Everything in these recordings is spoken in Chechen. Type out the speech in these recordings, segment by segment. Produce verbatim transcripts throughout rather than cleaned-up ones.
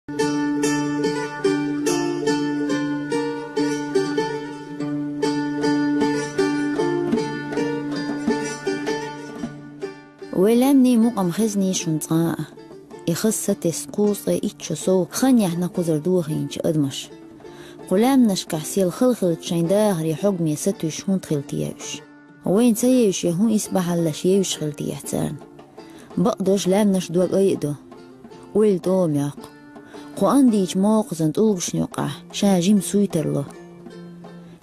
Вай лаьмнийн мукъам хезнай шуна цкъа а. И хаза сатесна кхузткъе итт шо сов хан яьхна кхузара дохийначу адамаша. Кху лаьмнашкахь сел хала хилча шайн дахаре хьогаме сатуьйсуш хӀунда хила техьа уьш? Вайна ца евзаш я хӀун исбахьаллаш евзаш хила техьа царна? Бакъдолуш лаьмнаш дог айа а до. Ойла тӀома йоккху. Кху андийчу мокхазан тӀулгашна юккъехь ша жима суьйтар ло.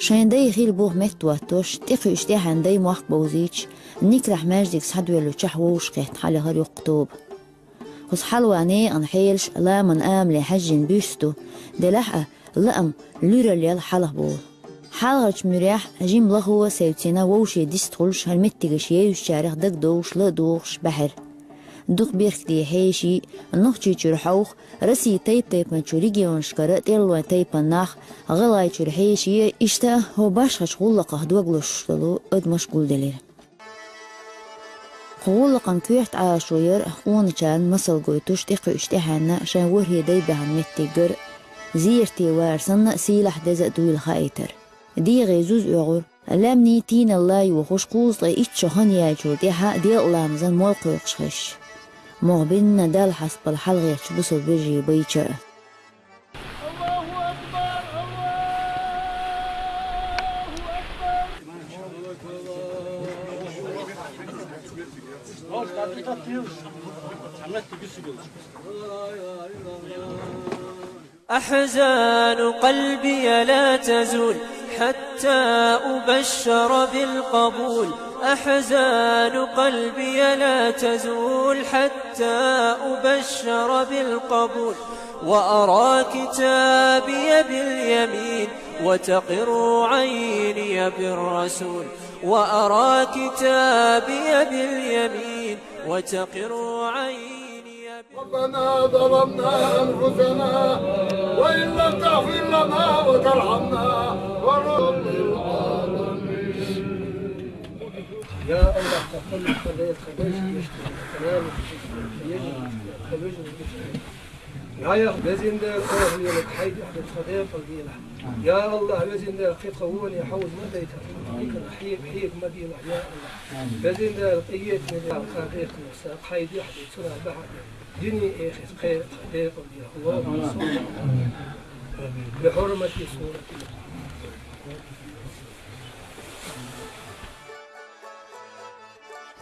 Шайн дай хила буха меттахӀоттош, тӀекхуьуш тӀаьхьенна дай мохк бовзийча, Никрахь маьждиг схьадоьллучохь вовшахкхетта хьалаяхара йоккха тоба. Кхуза хьалаван некъан хьелаш ламан амале хьаьжжина буьйсанна ду, делахь а, лаам луьралла ял хьалха болу. Хьалхарчу муьрехь жима лахо а севцина вовшийн дистхуьлуш хӀара меттигаш евзачарех дагадовш ла а дохуш баьхьира. Дукха бехкеден хьеший, Нохчийчуьра хьовха, Россин тайп-тайпанчу регионашкара тӀеллойн тайпанан нах, ГӀалгӀайчуьра хьеший а, иштта хӀокху башхачу гӀуллакхах дог лозуш долу адамаш гулделира. Кху гӀуллакхан коьрта Ӏалашо яра къоначарна масал гойтуш тӀекхуьуш тӀаьхьенна шайн ворхӀе дай баьхна меттиггара, зерате вар санна а сийлахь деза а дуйла хаийтар. ДегӀе зуза оьгӀура, лаьмнийн тийналла йохуш кхузткъе итт шо хан яьллачул тӀаьхьа делкъа ламазан молла кхойкхуш хезча. МогӀа бинна Далла хьастабала хьалагӀертачу бусалба вежарий байча а. أحزان قلبي لا تزول حتى أبشر بالقبول. أحزان قلبي لا تزول حتى أبشر بالقبول. وأرى كتابي باليمين وتقر عيني بالرسول. وأرى كتابي باليمين وتقر عيني ربنا ظلمنا أنفسنا وإن لم تغفر لنا وترحمنا ونكن من الخاسرين. يا الله، تقبل الخير، تقبل الخير. يا يا وزين دار أهل يلك حيد أحد خدير فضيلة. يا الله، وزين دار خير قوون يا حوز ما ديت. خير حيك حيك ما ديلا يا الله. وزين دار قيت من الخدير نفسه حيد أحد سنة بحد. دني إيه خير خدير فضيلة. اللهم صل بحرمة سورة.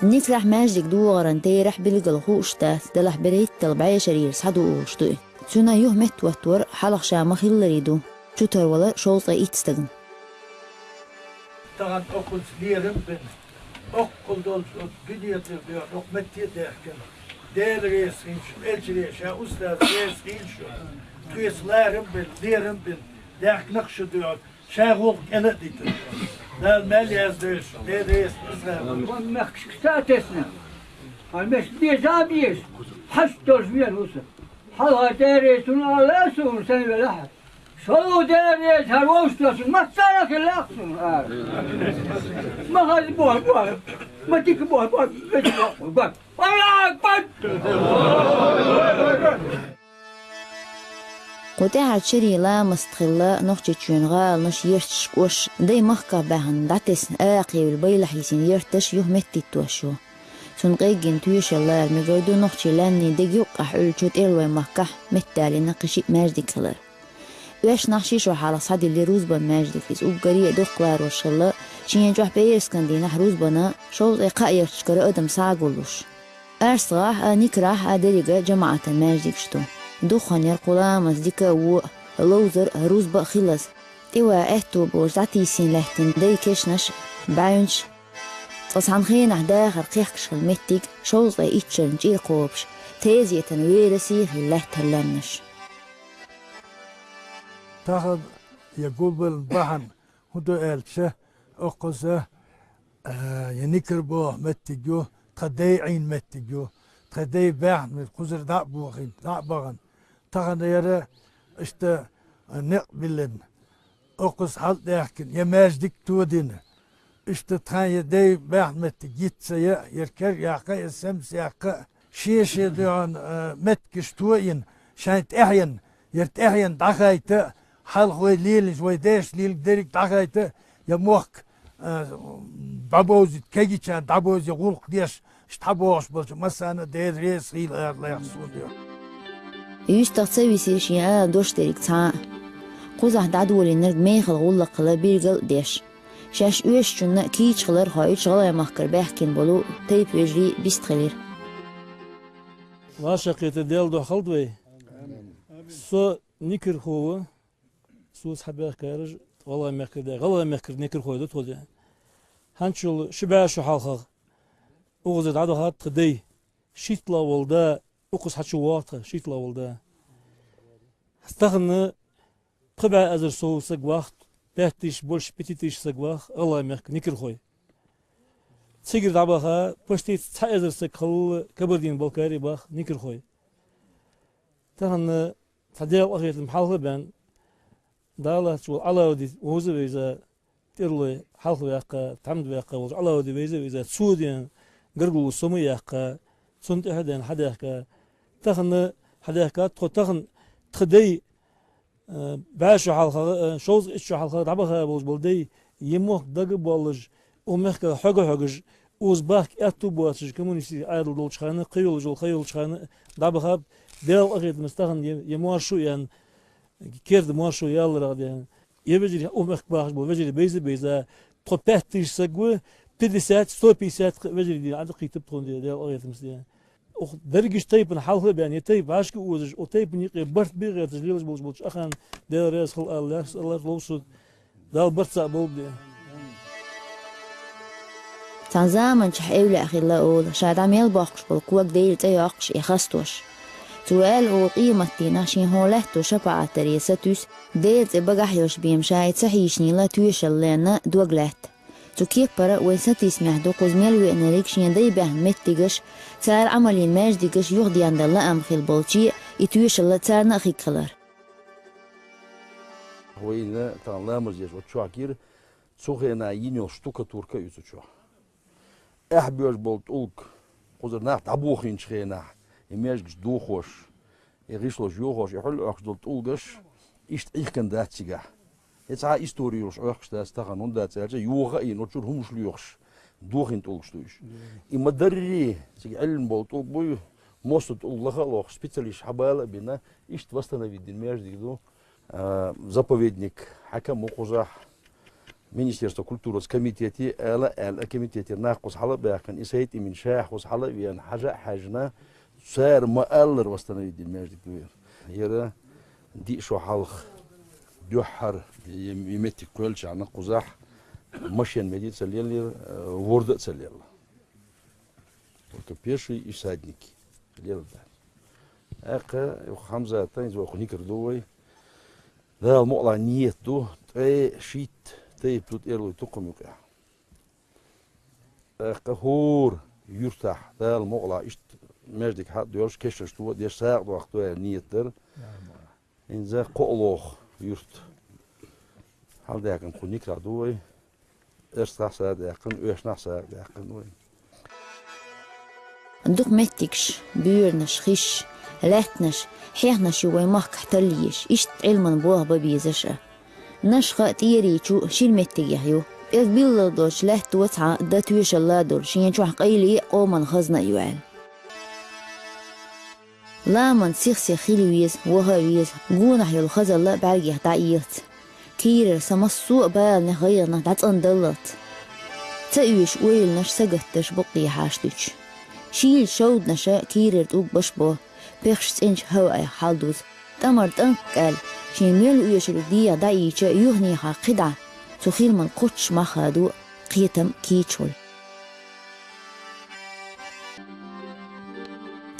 Никрахь маьждиг догӀаран терахь билггал хууш дац, делахь берхӀитталгӀа бӀешарийра схьадугӀуш ду и. Цуьнан юха меттахӀоттор хьалха ша ма-хилларе ду, чу тарвала шовзткъе итт стагана. Тахана окхунца лерам а бина, оккхул долчу оцу дуьне тӀера дуьхьа доккха метте а даьхкина. Дела реза хилча, элчане ша устаз реза хилча, тхоьца ларам а бина, лерам а бина, даьхкина шу дуьхьа. Ша гӀуллакх кӀела а дитина. Дала мел яздойла шу, Дела реза иза. Вон мехкашка ца а тесна. Хьан мешка беза а беза. Хьашт долуш вен ву сан. Хьалха дерриг цунна ала а суна сайн велахьа. ШолгӀа дерриг хӀара вовшахтошна маттара а хилла а суна ара. Ма хаза боху, боху. Ма дика боху, боху. Веза боху, боху. Аллаху акбар! Кху тӀаьхьарчу шерийн ламаст хилла Нохчийчоьнан гӀаланаш, ерташ, кӀош, дай махках баьхна дӀатесна акхаевлла байлахь йисина ерташ юха меттахӀиттош ю. Цунна къеггина тоьшалла лара мегар ду нохчийн лаьмнийн дегӀа юккъехь Ӏуьллучу тӀерлойн махкахь меттадалийна кхин шиъ маьждиг хилар. Оьшнахь ши шо хьалха схьадиллира рузбан маьждиг, иза уггаре а доккха ларош хилла, шена чохь пӀераскан дийнахь рузбана шовзткъе кхаа ярташкара адам схьа а гуллуш. АрсгӀахь а, Никрахь а деррига жамаӀатан маьждигаш ду. Дукха хан яра кху ламаз дика а, вон а, ловзар а, рузба а хилаза. ТӀеван аьтто болчу дӀатийсина лаьттина дай кешнаш, бӀаьвнаш, цкъа цхьана хенахь дахар кхехкаш хилла меттиг, шовзткъе итт шарна чӀир кхобуш, тезетан верасе а хилла лаьттара лаьмнаш. Тахана я гулбелла бахьана хӀун ду аьлча, оккхуза, а, я Никр боху меттиг ю, тхан дай Ӏийна меттиг ю, тхан дай баьхна, кхузара дӀа а бохийна, дӀа а бахана. Тахана яра иштта некъ биллина, оккхуза хьал а даьхкина, я маьждиг а тодина. Иштта тхан я дай баьхна меттиг йиц ца яа, я кер а яккха, я семс яккха, шен-шен дуьхьал, а, меттигаш тоийна, шайн тӀаьхьенна, Яра тӀаьхьенна дӀахайта, хьалха вай лелаш, вай деш лелга дерриг дӀахайта, я мохк, а, дӀабовзийта, кагичан дӀабовзийта гӀуллакх деш, иштта хьабоагӀаш болча массана а Дела реза хийла ара лаьрхӀа сона. Юьстах ца висира шен ала дош дерриг цхьа а. Кхузахь дӀадолийнарг мехала гӀуллакх хила биргал а деш. Шаьш оьшучунна кийча хилар хоуьйтуш ГӀалгӀай махкара баьхкина болу тайпа вежарий бистхилира. Ваша кхета Дела духьа халда вай. Со Никерхо ва, соца хьабаьхкараш ГӀалгӀай мехкара де, ГӀалгӀай мехкара Никерхой ду тхо де. ХӀанчул ши бӀаь шу хьалхагӀа укхаза дӀадахад тха дай, шийтталагӀа волу да, укхаза хьачу вогӀу тха, шийтталагӀа волу да. Тахана пхи бӀаь эзар сов саг вахт, пять тысяч больше пяти тысяч саг вах ГӀалгӀай мехка Никерхой. Цигара дӀабаха паштица цхьа эзар саг халла Кабардин-Балкари бах Никерхой. Тахана цхьа Дела къахетам хьалха а бен, Даллахьчу волу Ӏалауди вовза а вевза, тӀерлой хьалха ваьккха, тхьамда ваьккха волчу Ӏалауди вевза а вевза, цо ден гаргало сома а яьккха, цунна тӀаьхьа а ден хьадаьхка. Тахана хьадаьхка тхо, тахана тха дай, а, бӀаь шу хьалха, а, шовзткъа итт шу хьалха дӀабаха болуш болу дай, я мохк дага а боллуш, укх мехках хьоьга а хьоьгуш, уза бахка аьтту а боцуш, коммунистийн Ӏадал долчу ханна, кхийолуш йолу, ха йолчу ханна дӀабахаб, Дела къахетамца тахана я, я маршо а яьнна, керда маршо ялларах а ден. Я вежарий, укх мехка бахаш болу вежарий бевза а бевза, тхо пять тысяч саг ву, пятьдесят, сто пятьдесят вежарий дийна Ӏад а кхийтаб тхуна де, Дела къахетамца де. Укх дерригаш тайпана хьалха а бен, я тайпа вӀашка а озуш, укх тайпана юкъе барт бен а гӀерташ лелаш болуш болчу аханна Дела реза хила ала лаьрхӀа, ала ловзуьйту. Дала барт цхьаъ болба де. Цхьана заманчохь эвлаъ хилла олу, ша дӀа мел боккхуш болу ког Делан цӀе йоккхуш и хастош. Цо аьлла олу къематдийнахь шен хьун лаьтто шапаӀат даре сатуьйсу, Делан цӀе багахь йолуш бен ша и ца хьийшинийла тоьшалла лаьнна дог лаьтта. Цу кеппара вайн сатийсамехь ду кхуза мел веанариг шен дай баьхна меттигаш, цара Ӏамалйина маьждигаш юхадендан лаам хилла болче и тоьшалла царна а хиг хилар. Вайна тахана ламаз еш оцу чохь гира, цу хенахь йина йолу штукатурка а ю цу чохь. Аьхьа боьжна болу тӀулг, кхузара нах дӀабохийначу хенахь, и маьждигаш дохош, и гӀишлош йохош, и хьуьлла Ӏохкуш долу тӀулгаш, иштта Ӏихкина дац цигахь. И цхьа а истори йолуш Ӏохкуш дац тахана, хӀунда аьлча йоха а йина, оцу чуьра хӀумаш лоьхуш, дохийна тӀулгаш ду уьш. И ма-дарра, цига Ӏиллина болу тӀулг буй, мостагӀа тӀулг лаха а лохуш, специалисташ хьабала а бина, иштта восстановить дина маьждиг ду. А, заповедник хьаькам ву кхузахь, Министерство культуры комитете ала а аьлла, комитетера нах кхуза хьала а баьхкина, и Сайд-Имин ша кхуза хьала а веана, хьажа а хьаьжна, цара ма-аллара восстановить дина маьждиг ду яра. Яра диъ шо хьалха дуьххьара и, и меттиг кхоьллачарна кхузахь машен меди а ца леллера, э, ворда а ца лелла. Только пеший и всадники. Лела дац. ТӀаккха юха Хьамзата, иза вай кху Никер ду вай. Дала мукъалахь нийят ду, ткъе шийтта тайпа ду тӀерлой тукхам юкъехь. ТӀаккха хӀора юьртахь Дала мукъалахь иштта маьждиг хьа а доьллуш, кешнаш ту а деш, сагӀа дохку аьлла нийят дара. ХӀинца кхоалгӀа юрт хьалдаьккхина кху Никерахь ду вай. Эрсахь сагӀа даьккхина, оьшнахь сагӀа даьккхина вай. Дукха меттигаш, боьранаш, хиш, лаьттанаш, хьехнаш ю вайн махкахь талла езаш, иштта Ӏилман болх бан безаш а. Нашха а, ТӀерийчу а шира меттигех ю. ПӀелг биллал долчу лаьтто цхьа дан тоьшалла а долу, шен чохь къайле а, къоман хазна а ю аьлла. Ламан сих-сиха хила веза, ваха а веза, гонах йолу хазалла бӀаьргех дӀаэцалц. Кийрара сан массо а баланех, гӀайгӀанах дӀацӀандаллалц. Ца оьшу ойланаш, сагатдеш букъехьаш дуьтуш. Шийла шовданаша кийрара тӀулг баш бо, пехаш цӀеначу хӀаваех хьалдузу. ТӀамар тӀанккъаьлла, шен мел оьшург дегӀа дӀаийча, юьхьнехьа кхидӀа, цу хиламан кхоччуш мах хадо, кхетам кийчахула.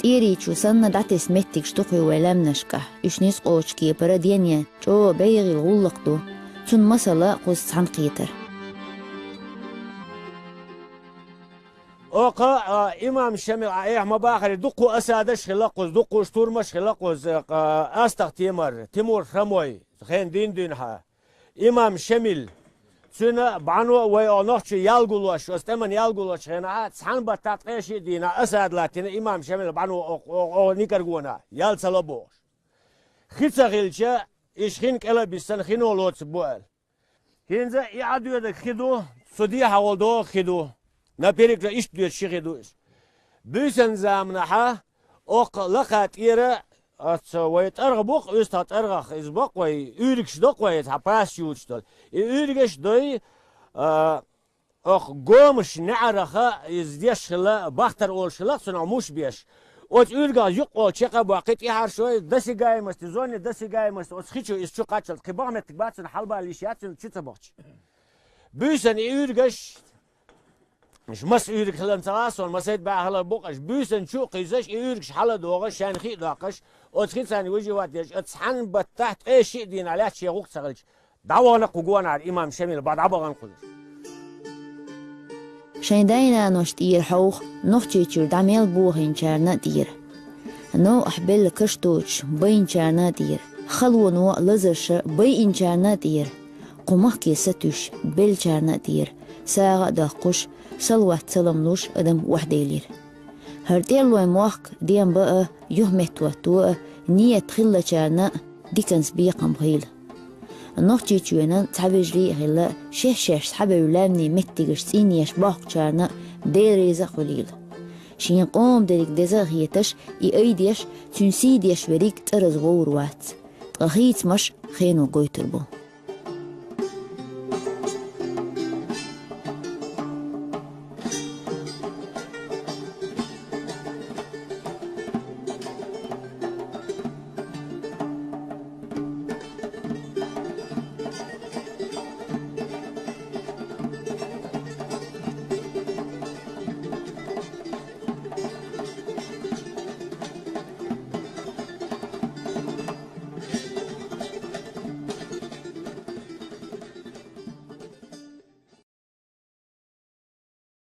ТӀерийчу санна дӀатесна меттигаш дукха ю вай лаьмнашкахь, уьш ницкъ кхочу кепара дене чӀогӀа бегӀийла гӀуллакх ду, цунна масала кхуза цхьаьнакхетар. Оха, а, имам Шамил, а, эхь ма бахаре, дуккха осадаш хила кхуза, дуккха штурмаш хила кхуза, а, астагӀа Темар, Тимур Хромой, хен дин дуьйна хьа. Имам Шамил, цуьнан бӀано а вай оха нохчий ялгулош, оцу тӀеман ялгулош хенахь, цхьана баттахь ткъе шиъ дийнахь осада латтийна имам Шамил бӀано оха, оха, оха Никаргона, ял ца ло бохуш. хи ца хилча, иш хин кӀела биссана хино лоцургбу аьлла. ХӀинца и Ӏадоьдург хи ду, цу дехьа волу догӀу хи ду. Наперекра иштта доьду ши хи ду иза. Буьйсанна заманахьа окху лакха тӀера, оцу вай тӀаргӀа бу-кх, уьстагӀ тӀаргӀах иза боккху вай, уьйригаш доккху вай, цхьа пас чучу долу. И уьйригаш дой, а, окху гомаш неӀараха иза деш хилла, бахтар олуш хилла, цунах муш беш. Оцу уьйригах юккъе чекх а боккхий, тӀехьаршой, досягаемость, зоне досягаемость, оцу хи чу иза чу кхаччалц, кхин бага меттиг бац цунна, хьалабала йиш яц цунна, чу ца бохча. Буьйсанна и уьйригаш, маса уьйриг хилла ца гӀа суна, масайта бӀе хилар бу-кх аша, буьйсанна чу а кхийсаш, и уьйригаш хьала а догӀуш, шайна хи а доккхуш, оцу хица выживать деш, оцу цхьана баттахь ткъе шиъ дийнахь лаьцна шен гӀуллакх ца хилча, дӀавахана кху гонахьара имам Шамил, бах дӀабахана кхузара. Шайн дай-нанош тӀера хьовха Нохчийчуьра дӀа мел бохийначарна а тӀера. Новкъахь белла каш доцуш байначарна а тӀера. Халоно а лазарша байинчарна а тӀера. Кху махке сатуьйсуш беллачарна а тӀера. СагӀа а доккхуш, салават-салам луш адам охьаделира. ХӀара тӀерлойн мохк дем бан а, юхаметтахӀотто а ният хиллачарна а диканца бекхам хийла. Нохчийчоьнан цхьа вежарий а хилла, шаьш-шаьш схьабевлла лаьмнийн меттигаш цӀийнъеш бохкучарна а Дела реза а хуьлийла. Шен къоман дерриг деза а хеташ, и айдеш, цуьнан сий деш верриг цӀараза вовр вац. Ткъа хийцамаш хено гойтур бу.